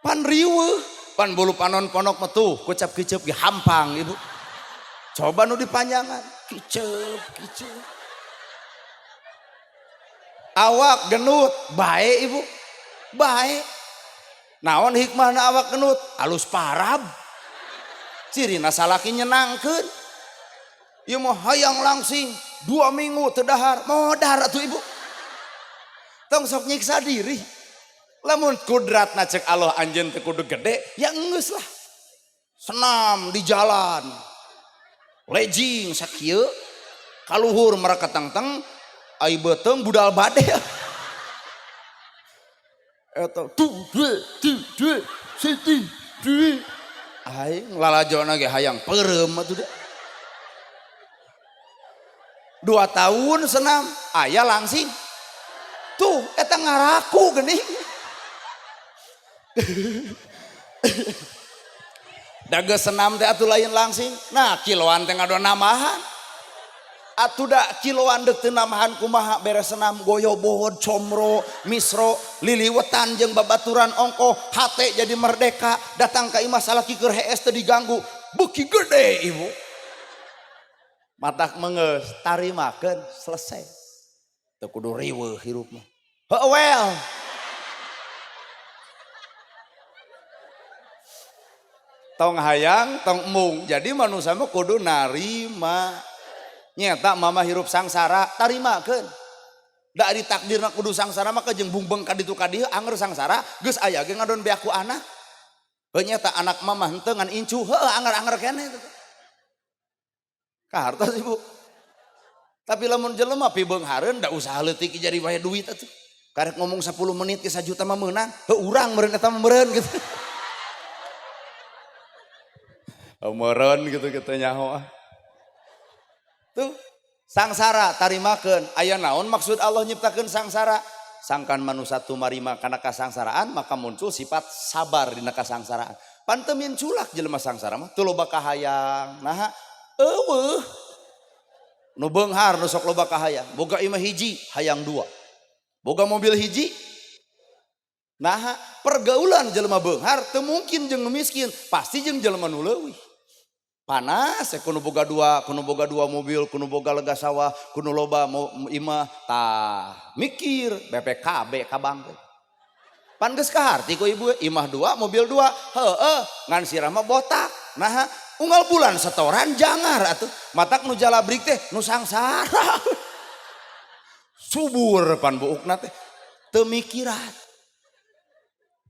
Pan riweuh, pan bulu panon ponok mah tuh kucap-kicep ge hampang ibu. Coba nu dipanjangan, kicep kicep. Awak genut, bae ibu. Bae. Naon hikmahna awak genut? Alus parab. Cirina salaki nyenangkeun. Ieu mah hayang langsing 2 minggu teu dahar, modar atuh ibu. Tong sok nyiksa diri. Lamun kudratna cek Allah anjeun teu kudu gede, ya geus lah. Senam di jalan. Legging sakieu, kaluhur mereka tengteng, ai beuteung budal bade. Eta tu due tu due siti due. Aing lalajona ge hayang peureum atuh da. 2 tahun senam, aya langsing. Tuh eta ngaraku geuning. Daga senam teh atuh lain langsing. Nah, kiloan teh ngadon namahan. Atuh da kiloan deuk teu namahan kumaha beres senam goyobod, comro, misro, liliwetan jeung babaturan ongkoh, hate jadi merdeka, datang ka imah salaki keur hees teu diganggu, beuki gede ibu. Matak mengeus, tarimakeun, selesai. Teu kudu riweuh hirup mah. Heuh well. Tong hayang, tong embung. Jadi manusia mah kudu narima. Nyeta mama hirup sangsara, tarimakeun. Da ari takdirna kudu sangsara mah jeung bungbeng ka ditu ka dieu anger sangsara, geus aya ge ngadon beak ku anak. Heuh nyeta anak mama henteu ngan incu, heuh anger-anger keneh teh. Kahartos ibu. Tapi lamun jelema pibeunghareun da usaha leutik jadi wae duit atuh. Karek ngomong 10 menit ke 1 juta mah meunang, heuh urang meureun eta mah meureun gitu. Meureun gitu kitu nyaho ah. Tuh sangsara tarimakeun. Aya naon maksud Allah nyiptakeun sangsara? Sangkan manusia tumarima kana kasangsaraan maka muncul sifat sabar dina kasangsaraan. Pan teu minculak jelema sangsara mah teu loba kahayang. Naha eueuh. Nu beunghar nu sok loba kahayang. Boga imah hiji hayang 2. Boga mobil hiji. Naha pergaulan jelema beunghar teu mungkin jeung nu miskin, pasti jeung jelema nu leuwih. Panas ya, kudu boga 2, kudu boga 2 mobil, kudu boga lega sawah, kudu loba imah, tah mikir BPKB ka bank. Pan geus kaharti ku ibu imah 2, mobil 2, heueuh ngan sirah mah botak. Naha unggal bulan setoran jangar atuh. Matak nu jalabrik teh nu sangsara. Subur pan buukna teh teu mikiran.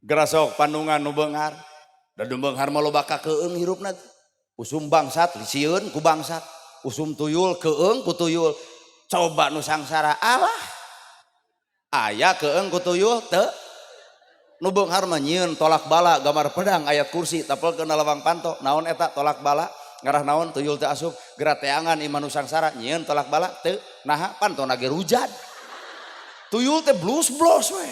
Gerasok pandungan nu beunghar. Da nu beunghar mah loba kakeung hirupna teh. Usum bangsat sieun ku bangsat, usum tuyul keung ku tuyul. Coba nu sangsara alah. Aya keung ku tuyul teu. Nu beunghar mah nyieun tolak bala gambar pedang ayat kursi tapelkeun na lawang panto. Naon eta tolak bala? Ngarah naon tuyul teu asup. Geura teangan imah nu sangsara nyieun tolak bala teu. Naha pantona ge rujad. Tuyul teh blus-blos we.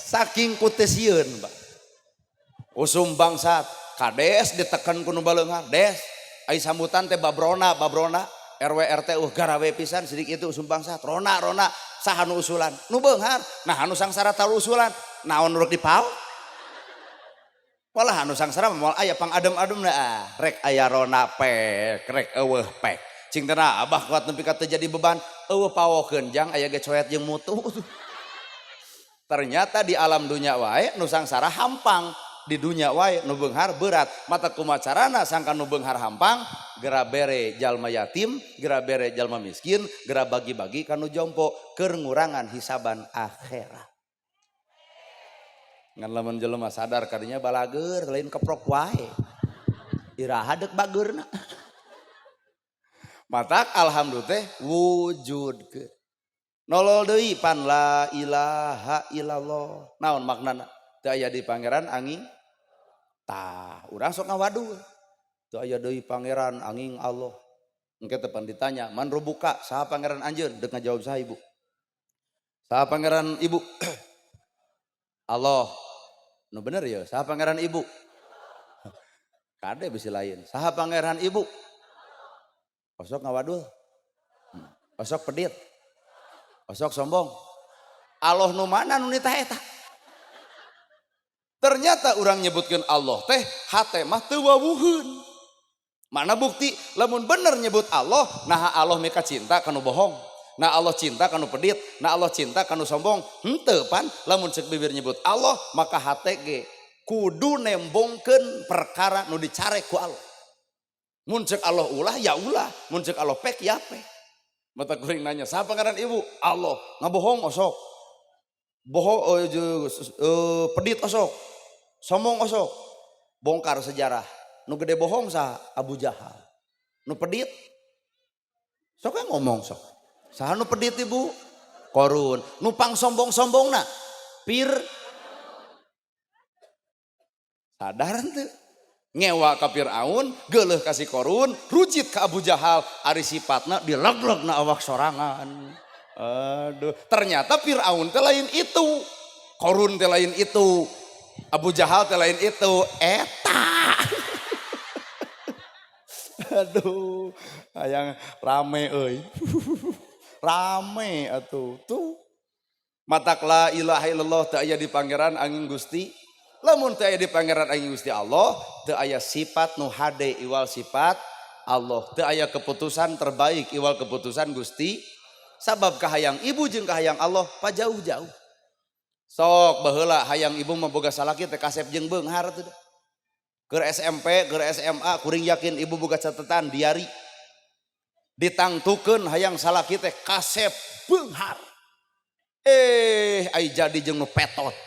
Saking ku teu sieun, Pak. Usum bangsat, kades ditekan ku nu baleunghar, des. Ai sambutan teh babrona, babrona, RW RT garawe pisan sidik itu usum bangsat, rona rona, saha nu usulan? Nu beunghar. Nah anu sangsara tahu usulan, naon nu rek dipau? Walah anu sangsara mah moal aya pang adem-ademna ah, rek aya rona pek, rek eueuh pek. Cing teh abah kuat nepi ka teu jadi beban, eueuh pawokeun jang aya ge coet jeung mutu. Ternyata di alam dunya wae nu sangsara hampang, di dunya wae nu beunghar berat. Mata kumaha carana sangkan nu beunghar hampang, gera bere jalma yatim, gera bere jalma miskin, gera bagi-bagi ka nu jompo keur ngurangan hisaban akhirat. Ngan lamun jelema sadar kadinya balageur lain keprok wae. Iraha deuk bageurna. Matak alhamdulillah teh wujudkeun. Nolol deui pan la ilaha illallah. Naon maknana? Teu aya di pangeran angin. Tah, urang sok ngawaduh. Teu aya deui pangeran angin Allah. Engke teh pan ditanya, "Man rubuka saha pangeran anjeun?" Deuk ngajawab saha ibu? Saha pangeran ibu? Allah. Nu bener ya, saha pangeran ibu? Kade bisi lain. Saha pangeran ibu? Osok ngawadul. Osok pedit. Osok sombong. Allah nu mana nu nitah eta? Ternyata orang nyebutkeun Allah teh hate mah teu wawuheun. Mana bukti lamun bener nyebut Allah, nah Allah mika cinta kanu bohong. Nah Allah cinta kanu pedit, nah Allah cinta kanu sombong. Henteu pan lamun ceuk bibir nyebut Allah, maka hate ge kudu nembongkeun perkara nu dicarek ku Allah. Mun ceuk Allah ulah ya ulah, mun ceuk Allah pek ya pek. Mata kuring nanya, siapa ngaran ibu? Allah. Ngabohong osok. Bohong pedit osok. Sombong osok. Bongkar sejarah. Nu gede bohong sah Abu Jahal. Nu pedit sok ngomong sok. Saha nu pedit ibu? Korun. Nu pang sombong-sombongna? Pir. Sadar henteu? Ngewa ka Fir'aun, geuleuh ka si Korun, rujit ka Abu Jahal, ari sifatna dileglegna awak sorangan. Aduh, ternyata Fir'aun teh lain itu, Korun teh lain itu, Abu Jahal teh lain itu, eta. Aduh, hayang rame euy. Rame atuh. Tuh. Matak la ilaha illallah teu aya di Pangeran angin Gusti. Lamun teu aya di Pangeran angin Gusti Allah, teu aya sifat nu hade iwal sifat Allah, teu aya keputusan terbaik iwal keputusan Gusti. Sabab kahayang ibu jeung kahayang Allah pajauh-jauh. Sok baheula hayang ibu mah boga salaki teh kasep jeung beunghar teh. Keur SMP, keur SMA kuring yakin ibu boga catatan diari. Ditangtukeun hayang salaki teh kasep beunghar. Ai jadi jeung nu petot.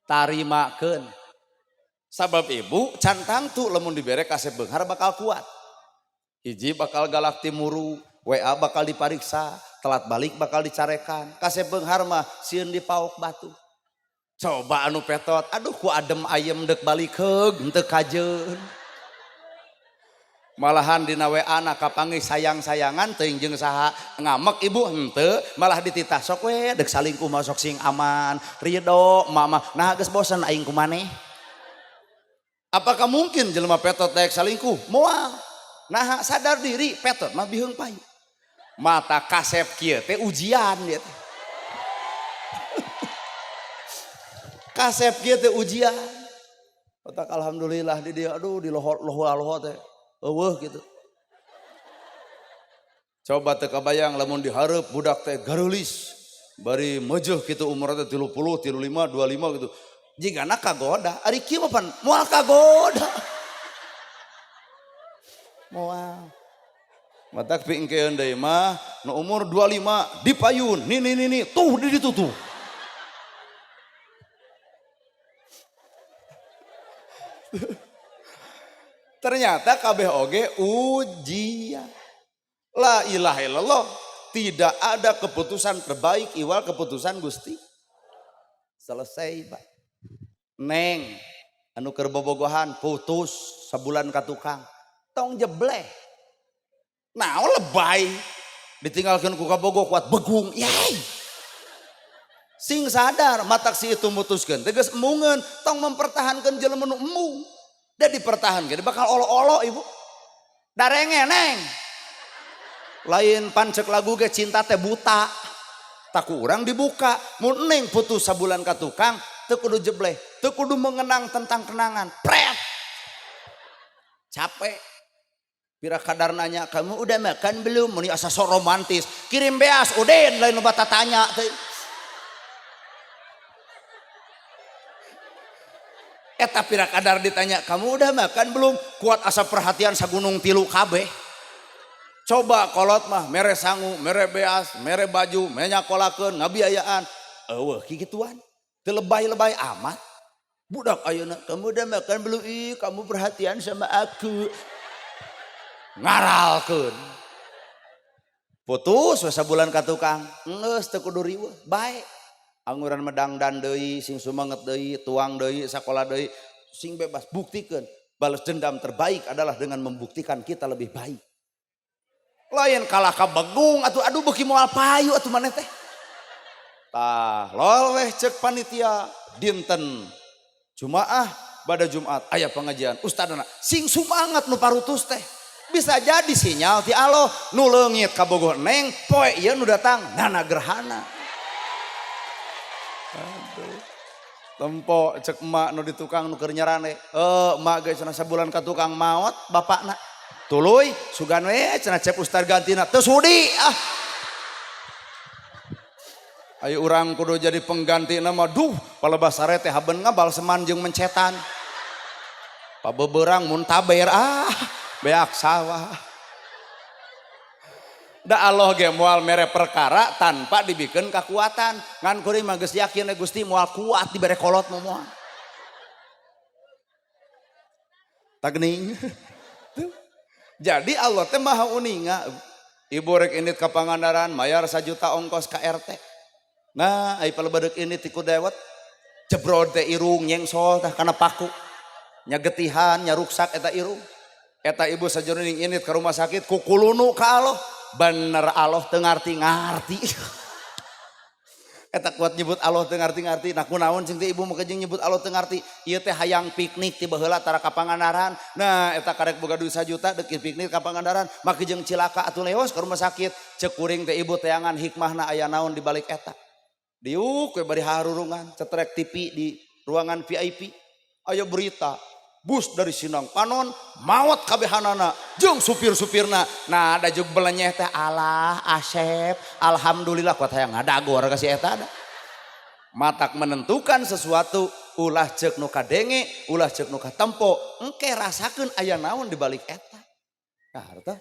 Tarimakeun. Sabab ibu can tangtu lamun dibere kasep beunghar bakal kuat. Hiji bakal galak timuru, WA bakal dipariksa, telat balik bakal dicarekan. Kasep beunghar mah sieun dipaok batu. Coba anu petot, aduh ku adem ayem dek balik heug henteu kajeun. Malahan dina WA na kapanggih sayang-sayangan teuing jeung saha ngamek ibu henteu, malah dititah sok we dek salingkuh mah sok sing aman, ridho mama. Nah geus bosen aing ku maneh. Apakah mungkin jelema petot daek salingkuh? Moal. Nah sadar diri petot mah biheung payu. Mata kasep kieu teh ujian ieu teh. Kasep kieu teh ujian. Otak alhamdulillah di dia aduh di loho-loho teh. Eueuh gitu. Coba teu kabayang lamun dihareup budak teh gareulis. Bari meujeih kitu umurna teh 30, 35, 25 gitu. Jigana kagoda, ari kieu mah pan moal kagoda. Moal. Matak pingkeun deui mah nu umur 25 dipayun nini nini tuh di ditu tuh. Ternyata kabeh oge ujian. La ilaha illallah, tidak ada keputusan terbaik iwal keputusan Gusti. Selesai, Pak. Neng anu keur bobogohan putus sabulan ka tukang. Tong jebleh. Naon lebay ditinggalkeun ku kabogoh kuat begung. Yai. Sing sadar matak si itu mutuskeun tegas emungeun tong mempertahankan jelema nu embung. Da dipertahankan bakal olo-olo ibu. Darenge neng. Lain pancek lagu ge cinta teh buta. Tak kurang dibuka. Mun neng putus sabulan ka tukang teu kudu jebleh, teu kudu mengenang tentang kenangan. Pret. Capek. Pira kadar nanya, kamu udah makan belum? Meni asa sok romantis. Kirim beas, uden lain nu bata tanya teh. Eta pira kadar ditanya, kamu udah makan belum? Kuat asa perhatian sagunung tilu kabeh. Coba kolot mah mere sangu, mere beas, mere baju, menyakolakeun, ngabiayaan. Eueuh kikituan. Teu lebay-lebay amat. Budak ayeuna, kamu udah makan belum? Ih, kamu perhatian sama aku. Ngaralkeun. Putus we sabulan ka tukang. Geus teu kudu riweuh, bae. Anguran medang dan deui, sing sumanget deui, tuang deui, sakola deui, sing bebas buktikeun. Balas dendam terbaik adalah dengan membuktikan kita lebih baik. Lain kalah ka begung atuh aduh beuki moal payu atuh maneh teh. Tah lol weh cek panitia dinten Jumaah pada Jumat aya pengajian ustadana sing sumangat nu parutus teh. Bisa jadi sinyal ti Allah nu leungit kabogoh neng poe ieu nu datang nana gerhana. Aduh. Tempo cek emak nu di tukang nu keur nyarane. Emak ge cenah sabulan ka tukang maot bapakna. Tuluy sugan we cenah cep ustad gantina teu sudi ah. Ayo urang kudu jadi pengganti nama duh palebah sare teh haben ngabal seman jeung mencetan. Pabeberang muntaber ah beak sawah. Da Allah ge moal mere perkara tanpa dibikeun kakuatan. Ngan kuring mah geus yakin Gusti moal kuat dibere kolot mah moal. Tagning. Jadi Allah teh maha uninga. Ibu rek indit ka Pangandaran mayar 1 juta ongkos ka RT. Nah, ai palebadek ini tiku dewet jebrod teh irung nyengsol tah kana paku. Nyagetihan, nyaruksak eta irung. Eta ibu sajroning indit ka rumah sakit kukulunu ka Allah. Bener Allah teu ngarti-ngarti. Eta kuat nyebut Allah teu ngarti-ngarti. Nah kunaon cing teh ibu mah jeung nyebut Allah teu ngarti. Ieu teh hayang piknik ti baheula tara ka Pangandaran. Nah eta karek boga duit 1 juta deuk piknik ka Pangandaran, make jeung cilaka atuh leos ka rumah sakit. Ceuk kuring teh ibu teangan hikmahna aya naon di balik eta. Diuk we bari harurungan cetrek TV di ruangan VIP. Aya berita bus dari Sinang Panon maot kabehanana jeung supir-supirna. Nah ada jeung belenyeh teh alah Asep alhamdulillah kuat hayang ngadagor ka si eta da. Matak menentukan sesuatu ulah ceuk nu kadenge ulah ceuk nu katempo engke rasakeun aya naon di balik eta. Nah hartos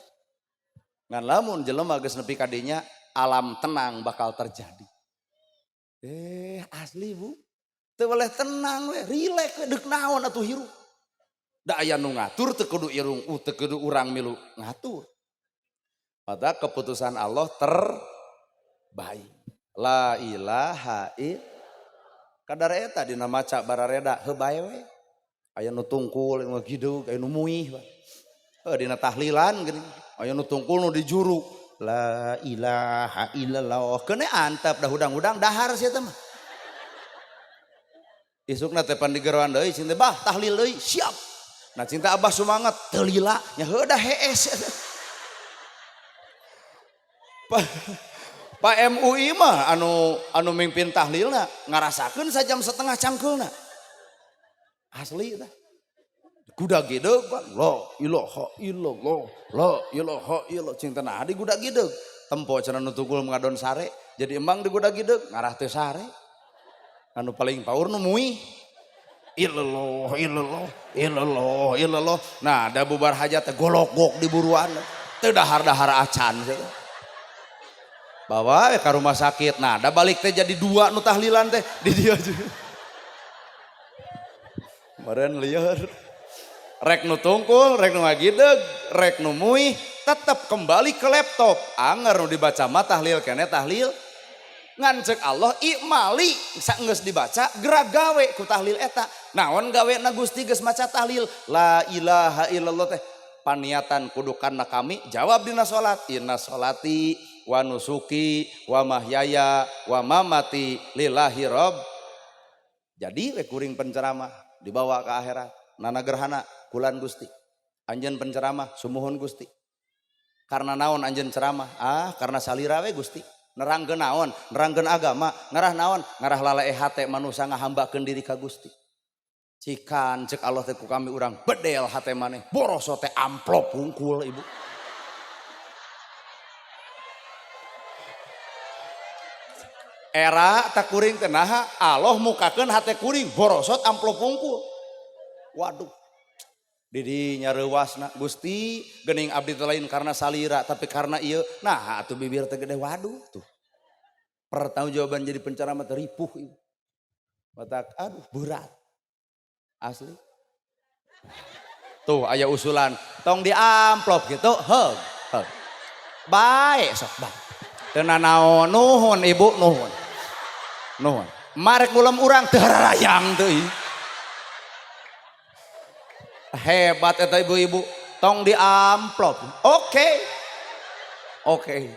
ngan lamun jelema geus nepi ka dinya alam tenang bakal terjadi. Asli bu teu boleh tenang we rileks we deuk naon atuh hirup. Da aya nu ngatur teu kudu irung, teu kudu urang milu ngatur. Maka keputusan Allah terbaik. La ilaha illallah. Kadar eta dina maca barareda heuh bae we. Aya nu tungkul, nu gidug, aya nu muih. Heuh dina tahlilan geuning, aya nu tungkul nu di juru. La ilaha illallah. Keun antep da hudang-hudang dahar sia teh mah. Isukna teh pan digeroan deui cing teh bah tahlil deui siap. Nah cinta abah semangat teu lila nya heuh da hees. Pak MUI mah anu mimpin tahlilna ngarasakeun sajam setengah cangkeulna. Asli tah. Guda gideg Pak. La ilaha illallah. La ilaha illallah. Cinta nah di guda gideg. Tempo cenah nu tugul ngadon sare jadi emang di guda gideg ngarah teu sare. Anu paling paur nu muih. Illallah illallah illallah illallah. Nah da bubar hajat teh golok-gok di buruan teu dahar-dahar acan gitu. Bawa ke rumah sakit. Nah da balik teh jadi dua nu tahlilan teh di dia aja. Meureun lieur. Rek nu tungkul, rek nu ngagideg, rek nu muih, tetep kembali ke laptop. Anger nu dibaca mah tahlil keneh tahlil. Ngan cek Allah ikmali saenggeus dibaca gerak gawe ku tahlil eta. Naon gawena Gusti geus maca tahlil la ilaha illallah teh paniatan kudu kana kami jawab dina salat inna salati wa nusuki wa mahyaya wa mamati lillahi rabb. Jadi we kuring penceramah dibawa ke akhirat nana gerhana kulan Gusti. Anjeun penceramah sumuhun Gusti. Karena naon anjeun ceramah? Ah karena salira we Gusti. Nerangkeun naon? Nerangkeun agama, ngarah naon? Ngarah lalae hate manusa ngahambakeun diri ka Gusti. Cikan cek Allah teh ku kami urang bedel hate maneh, boroso teh amplop hungkul ibu. Era tak kuring teh naha Allah mukakeun hate kuring borosot amplop hungkul. Waduh. Didinya reuwasna Gusti geuning abdi teh lain karena salira tapi karena ieu. Nah atuh bibir teh gede waduh tuh. Pertanggungjawaban jadi penceramah teh ripuh ieu. Batak aduh berat. Asli. Tuh aya usulan tong di amplop gitu heug heug. Bae sok bae. Teu nanaon nuhun ibu nuhun. Nuhun. Marek ngulem urang teu hararayang teu ieu. Hebat eta ibu-ibu tong di amplop. Oke. Oke.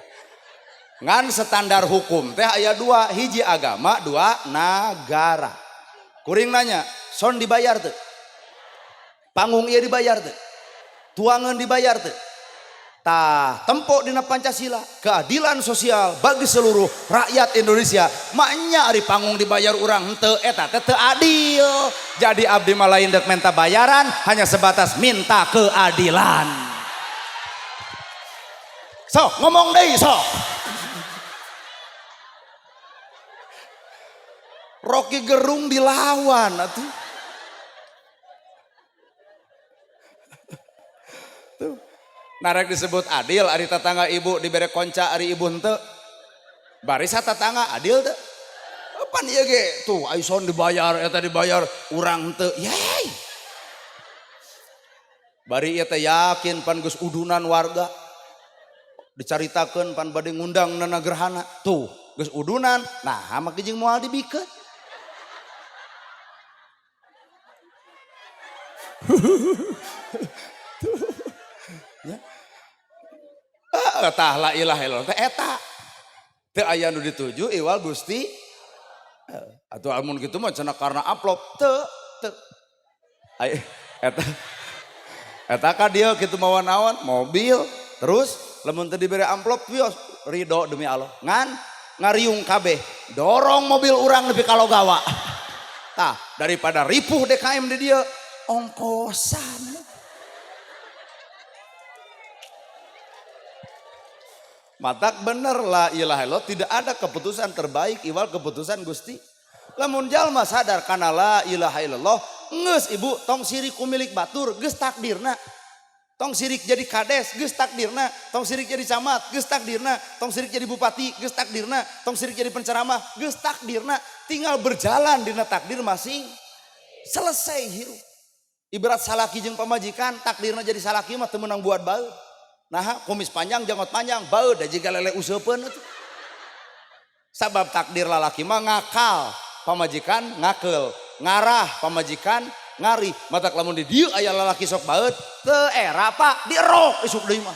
Ngan standar hukum teh aya dua, hiji agama, dua nagara. Kuring nanya, son dibayar teu? Panggung ieu dibayar teu? Tuangan dibayar teu? Tah, tempo dina Pancasila, keadilan sosial bagi seluruh rakyat Indonesia. Maknya ari panggung dibayar urang henteu, eta teh teu adil. Jadi abdi mah lain dek minta bayaran, hanya sebatas minta keadilan. Sok ngomong deui sok. Rocky Gerung dilawan atuh. Tuh. Narek disebut adil ari tetangga ibu dibere konca ari ibu henteu. Barisa tetangga adil teu? Pan ieu ge tuh aison dibayar eta dibayar urang henteu. Yeay. Bari ieu teh yakin pan geus udunan warga. Dicaritakeun pan bade ngundang nana gerhana. Tuh geus udunan, nah make jeung moal dibikeun. Ya. Tah la ilaha illallah teh eta. Teu aya nu dituju iwal Gusti. Atuh amun kitu mah cenah karena amplop teu teu. Ai eta eta ka dieu kitu mawa naon mobil terus lamun teu dibere amplop wios ridho demi Allah. Ngan ngariung kabeh dorong mobil urang nepi ka Logawa. Tah daripada ripuh DKM di dieu ongkosan. Matak bener la ilaha illallah tidak ada keputusan terbaik iwal keputusan Gusti. Lamun jalma sadar kana la ilaha illallah geus ibu tong sirik ku milik batur geus takdirna. Tong sirik jadi kades geus takdirna, tong sirik jadi camat geus takdirna, tong sirik jadi bupati geus takdirna, tong sirik jadi penceramah geus takdirna, tinggal berjalan dina takdir masing selesai hirup. Ibarat salaki jeung pamajikan takdirna jadi salaki mah teu meunang buat baeud. Nah, kumis panjang, janggot panjang, baeud da jiga lele useupeun atuh. Sabab takdir lalaki mah ngakal, pamajikan ngakeul, ngarah pamajikan ngari. Matak lamun di dieu aya lalaki sok baeud, teu era Pak, dierok isuk deui mah.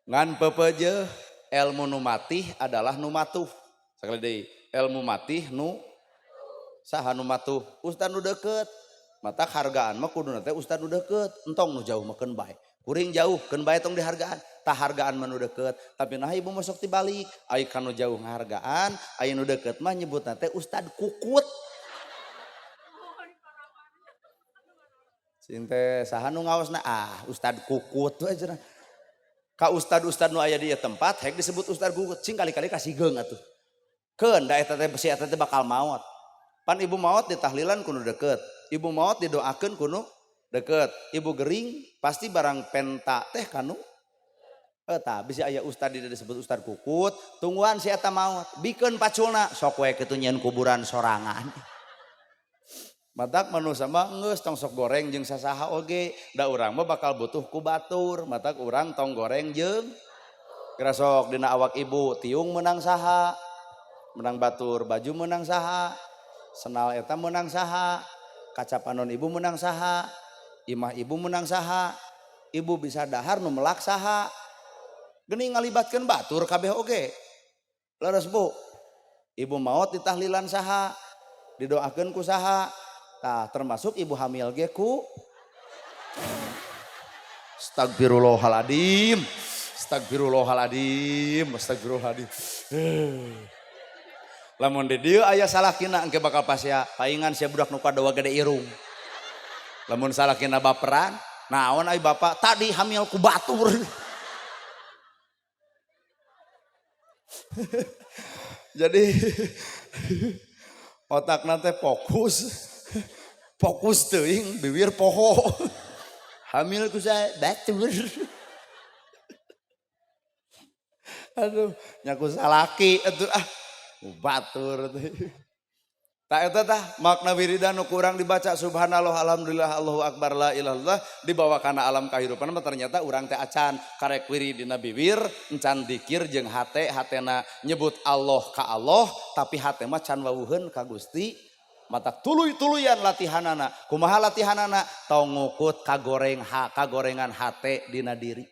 Ngan pepeje ilmu nu matih adalah nu matuh. Sakali deui, ilmu matih nu saha nu matuh? Ustad nu deukeut. Matak hargaan mah kuduna teh ustad nu deukeut, entong nu jauh mah keun bae. Kuring jauh keun bae tong dihargaan. Tah hargaan mah nu deukeut, tapi nah ibu mah sok tibalik. Ai ka nu jauh ngahargaan, ai nu deukeut mah nyebutna teh ustad kukut. Cing teh saha nu ngaosna? Ah, ustad kukut we cenah. Ka ustad-ustad nu aya di ieu tempat hek disebut ustad kukut, cing kali-kali kasigeung atuh. Keun da eta teh si eta teh bakal maot. Pan ibu maot ditahlilan ku nu deukeut, ibu maot didoakeun ku nu deukeut, ibu gering pasti barang penta teh kanu eta bisi aya ustad di disebut ustad kukut, tungguan si eta maot, bikeun paculna sok we kitu nyieun kuburan sorangan. Matak manusia mah geus tong sok goreng jeung sasaha oge, da urang mah bakal butuh ku batur, matak urang tong goreng jeung geura sok dina awak ibu, tiung meunang saha, meunang batur, baju meunang saha, senal eta meunang saha, kaca panon ibu meunang saha, imah ibu meunang saha, ibu bisa dahar nu melak saha. Geuning ngalibatkeun batur kabeh oge. Leres Bu. Ibu maot ditahlilan saha, didoakeun ku saha. Tah termasuk ibu hamil ge ku astagfirullahaladzim. Astagfirullahaladzim, astagfirullahaladzim. Lamun di dieu aya salakina engke bakal pasea paingan sia budak nu kadawa gede irung. Lamun salakina baperan, naon ai bapak tadi hamil ku batur. Jadi otakna teh fokus. Fokus teuing bibir poho. Hamil ku saya batur. Aduh, nyaku salaki atuh ah. Batur teh. Tak eta tah makna wiridan nu kurang dibaca subhanallah alhamdulillah Allahu akbar la ilaha illallah dibawa kana alam kahirupan mah ternyata urang teh acan karek wirid dina bibir encan dikir jeung hate hatena nyebut Allah ka Allah tapi hate mah can wawuheun ka Gusti. Matak tuluy-tuluyan latihanana kumaha latihanana tong ngukut kagorengan hate dina diri.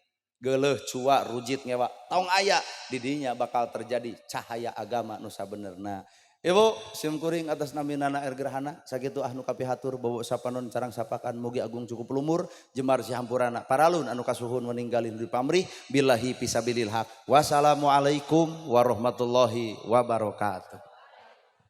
Geuleuh, cua, rujit, ngewa, tong aya di dinya bakal terjadi cahaya agama nu sabenerna. Ibu, sim kuring atas nami Nana R Gerhana, sakitu anu kapihatur, bobo sapanon carang sapakan, mugi agung cukup lumur, jemar si hampurana, paralun anu kasuhun meninggalin di pamrih, billahi fisabilil haq. Wassalamualaikum warahmatullahi wabarakatuh.